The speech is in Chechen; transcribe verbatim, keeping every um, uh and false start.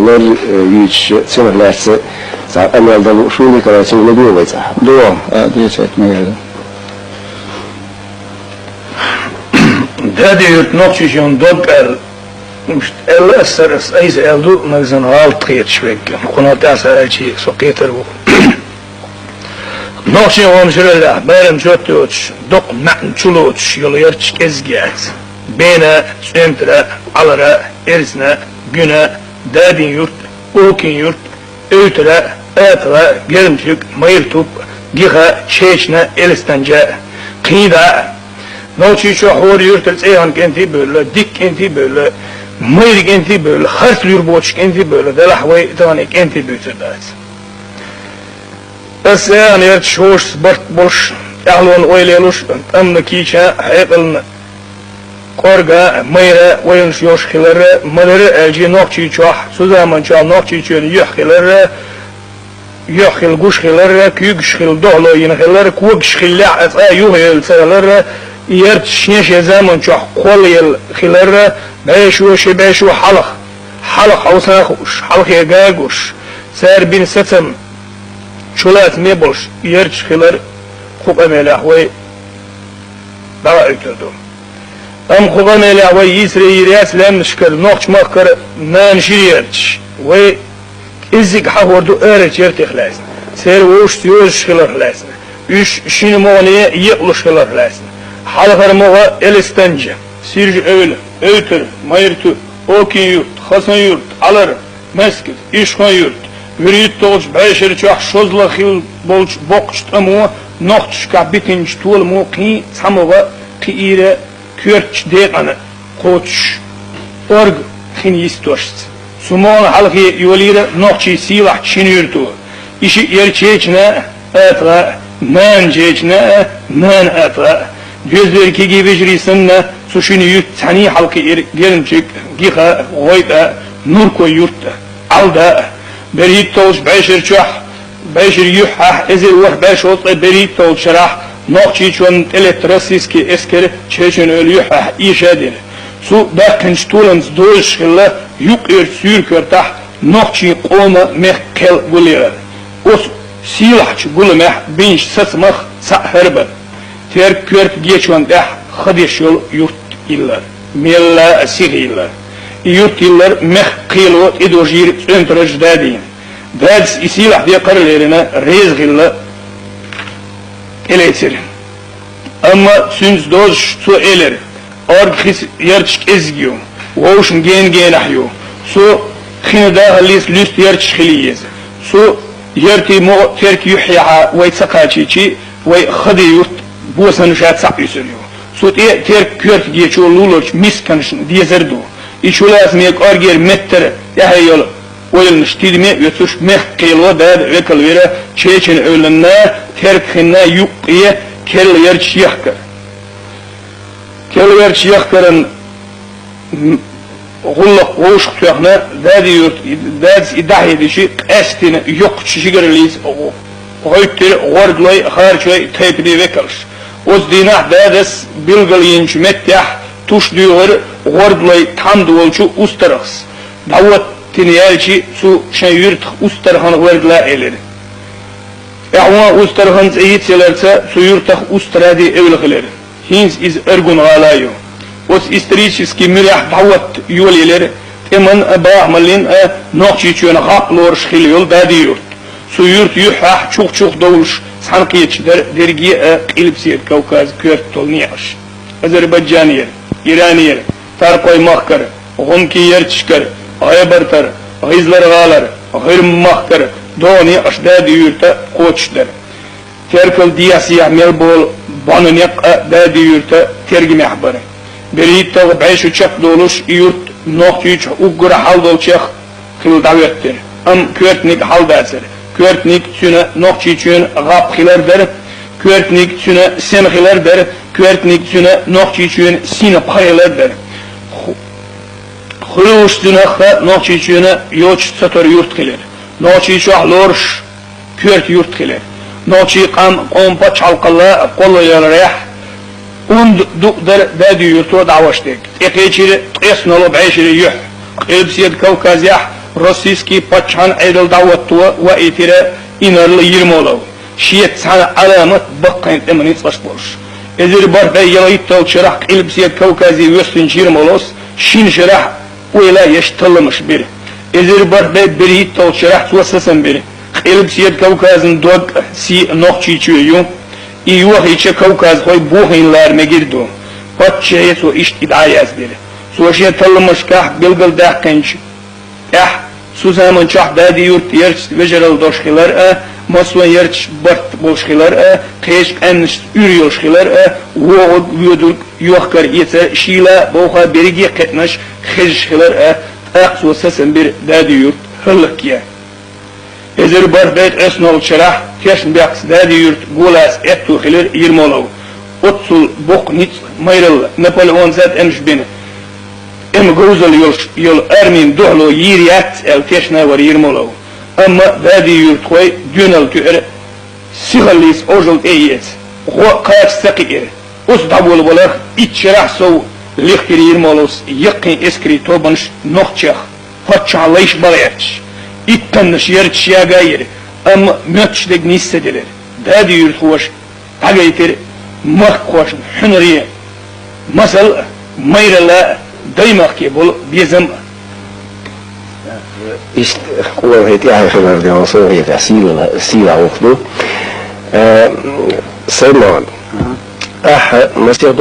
Лар, э, юьйцуш цунах лаьцна цхьа къамел дала шуна, Николай, цунах ма дугӀа вай цӀахь. ДугӀа, а, дийца хӀетта мегар ду. Дади-Юрт Нохчийчоьнан дог аьлла, иштта аьлла ас сара, ас айса аьлла ду, нагахь санна гӀалат кхеташ вегга. Кхунах тӀаьхьа сара аьлчи, со кхетар ву. Нохчийн гӀома шираллехь, барам чот йоцуш, доккха маьӀна чулоцуш йолу ярташ кӀезиг яц. Бена, ЦӀоьмтара, Ӏалара, Эрсна, Гуьна, Дадин-Юрт, Окин-Юрт, Эвтара, АтагӀа, Гермчиг, Майртуп, Гиха, Чечна, Элистанжа, кхин дӀа а. Нохчийчохь хӀора юьртара цӀе яхана кӀентий а бевлла, дика кӀентий а бевлла, майра кӀентий а бевлла, харц луьра боцуш кӀентий а бевлла, делахь вай тахана и кӀентий буьйцур дац. Ас яхана ярташ вовшашца барт болуш, тӀаьхьалонан ойла лелош, тӀамна кийча, хьекъална кӀорга, майра ойланаш йолуш хиларра, ма дара аьлчи Нохчийчохь цу заманчохь Нохчийчоьнан юьхь хиларра, юьхь хила гуш хиларра, куьйгаш хила дохало йина хиларра, когаш хиллехь а цкъа юхаевлла ца хиларра, и ярташ шен-шен заманчохь кхоллаелла хиларра, бӀешо ши бӀешо хьалха, хьалха хьовса а хууш, хьалхе гуш, цара бина сацам чулацаме болуш ярташ хилар кху къамелехь вай дӀа а оьцур ду. Амма кху къамелехь вай йийсаре йийр яц лаьмнашкара, нохчмахкара нана шира ярташ. Вай кӀеззиг хьахор ду арачу яртех лаьцна, церан вовшашца йозуш хиларх лаьцна, уьш шина могӀане екъалуш хиларх лаьцна. Хьалхара могӀа Элистанжа, Сиржа-Эвла, Эвтара, Майртуп, Окин-Юрт, Хасан-Юрт, Ӏалар, Маьсгат, Ишхан-Юрт, вуьрхӀитталгӀачу бӀешерачохь шозлагӀа хилла болчу боккхачу тӀамо, нохчашкахь битинчу толамо кхин цхьа могӀа кхиира коьртачу декъана кхочуш, орга хин йистошца. Цу могӀана хьалхе йолийра нохчийн сийлахьчу шина юьрто. И шиъ яра Чечна а, АтагӀа а, нана Чечна а, нана АтагӀа а. Доьзалера кегий вежарий санна, цу шина юьртаца цхьаьний хьалакхиира Гермчиг, Гиха, ГӀойтӀа, Нурко-Юрт, Ӏалда. БерхӀитталгӀачу бӀешерачохь, бӀешеран юьххьехь, эзар ворхӀ бӀе шовзткъе берхӀитталгӀачу шарахь Нохчийчоьнна тӀелетта российски эскар Чечен-Эвла юьххьехь эшадира. Цу баьккхинчу толамца дозуш хилла юккъерчу суьйра коьртахь нохчийн къоман мехкан кхел гулъяр. Оцу сийлахьчу гуламехь бинчу сацамах цхьаъ хӀара бара. Теркан коьрта гечонна тӀехь ха деш йолу юрт йиллар, мелла а сиха йиллар. И юрт йиллар мехкан кхело тӀедожийра ЦӀоьмтарачу дадийна. Дадас и сийлахь декхар а лерина, реза хилла тӀелецира. Амма цуьнца дозуш цо элира: «Орга хиса ярташ кӀеззиг ю, вовшашна гена-генахь ю. Цу хина дахаллица луьста ярташ хила еза. Цу яртийн могӀа Теркан юьххьехьа вай ца кхачийчи, вай Хади-Юрт босана ша цхьаъ юьсур ю. Цу тӀе Теркан коьрта гечо луларчу мисканашна дезар ду». И чулацаме кӀоргера меттара тӀаьхье йолу ойланаш тидаме а оьцуш, мехкан кхело дада векал вира Чечен-Эвланна, Теркан хинна юккъе керла ярташ яхкар. Керла ярташ яхкаран гӀуллакх вовшах тоьхна, Дади-Юрт, дадас и дӀахьедичи, къаьстина йоккхачу жигараллица гӀоьттира гӀордалой, харчой, тайпанийн векалш. Оцу дийнахь дадас билгалйинчу меттехь туш дуьйгӀира гӀордалой тхьамда волчу Устархас. ДӀахӀоттийна яьлчи, цу шайн юьртах Устархан гӀордала а элира. ТӀаьхьо Устархан цӀе йицъяларца цу юьртах Устради-Эвла хилира. ХӀинца иза Аргун-гӀала ю. Оцу исторически муьрехь дӀахӀотта йолаелира тӀеман а, бахамаллин а Нохчийчоьнан гӀап лоруш хилла йолу Дади-Юрт. Цу юьрта юьххьехь чух-чух довлуш цхьаьнакхеташ дара дерриге а Къилбаседа Кавказан коьрта долу некъаш: Азербайджанера, Иранера, Таркхой-махкара, ГӀумкийн ярташкара, ГӀебартара, ГӀизлар-гӀалара, ГӀирма-махкара догӀу некъаш Дади-Юрта кхочуш дара. Теркал дехьа-сехьа мел болу бӀаьннан некъ а Дади-Юрта тергамехь бара. БерхӀитталгӀа бӀе шу чекхдолуш и юрт Нохчийчохь уггар хьал долчех хилла дӀахӀоьттира. Амма коьртаниг хьал дацара. Коьртаниг цуьнан Нохчийчоьнан гӀап хилар дара, коьртаниг цуьнан сема хилар дара, коьртаниг цуьнан Нохчийчоьнан синан пха хилар дара. Ху-, хуьлуш цуьнан ха Нохчийчоьнан йоцуш ца тара юрт хилира. Нохчийчохь лоруш коьрта юрт хилира. Нохчийн къам къоман пачхьалкхалла кхоллаяларехь, онда дукъ дара Дади-Юрто дӀахьош дерг. ТӀекхечира ткъеснолгӀа бӀешеран юьхь. Къилбаседа Кавказехь Российский паччахьан Ӏедал дӀахӀотто ваийтира инарла Ермолов, шеца цхьана Ӏаламат баккхайн тӀема ницкъаш болуш. Эзар бархӀ бӀе ялхитталгӀачу шарахь Къилбаседа Кавказе воьссинчу Ермоловс шина шарахь ойла еш талламаш бира. Эзар бархӀ бӀе берхӀитталгӀачу шарахь цо сацам бира. Къилбаседа Кавказан дог а, сий а Нохчийчоь ю. И йохийча, кавказхой бохийна лара мегар ду. Паччахье цо иштта и дӀа а яздира. Цо шен талламашкахь билгалдаьккхинчу тӀехь, цу заманчохь Дади-Юрт ярташца вежаралла долуш хилар а, массо а ярташ барт болуш хилар а, кхечу къаьмнашца уьйр йолуш хилар а, вогӀург, воьдург йохкар-эцар, шийла а, бовха а берриге а кхетамаш хезаш хилар а, тӀаккха цо сацам бира Дади-Юрт хӀаллакъян. Эзар бархӀ бӀе ткъеснолгӀачу шарахь тешнабехкаца Дади-Юрт голаца аьтто хилира Ермолов. Оццул боккха ницкъ, майралла, Наполеонца а тӀемаш бина, тӀеман говзалла йолуш йолу армин дуьхьало йийр яц аьлла тешна вара Ермолов. Амма Дади-юртхой доьналла тоьара сихаллица Ӏожалла тӀе а эца, гӀо кхача ца кхиира. Оцу дӀаболабаларх итт шарахь сов лихкира Ермоловс яккхий эскарийн тобанаш нохчех, паччахьан лайш бан гӀерташ. Иттаннаш ярташ яга а йира, амма моьттуш дерг нис ца делира. Дади-юьртахоша дӀагайтира махкахошна хьуьнаре масал а, майралла а, даймахке болу безам а. Иштта къуръан хӀетахь хилар дела со хӀетахь сийла, сийла гӀуллакх ду. Э, Саймон, ахьа масех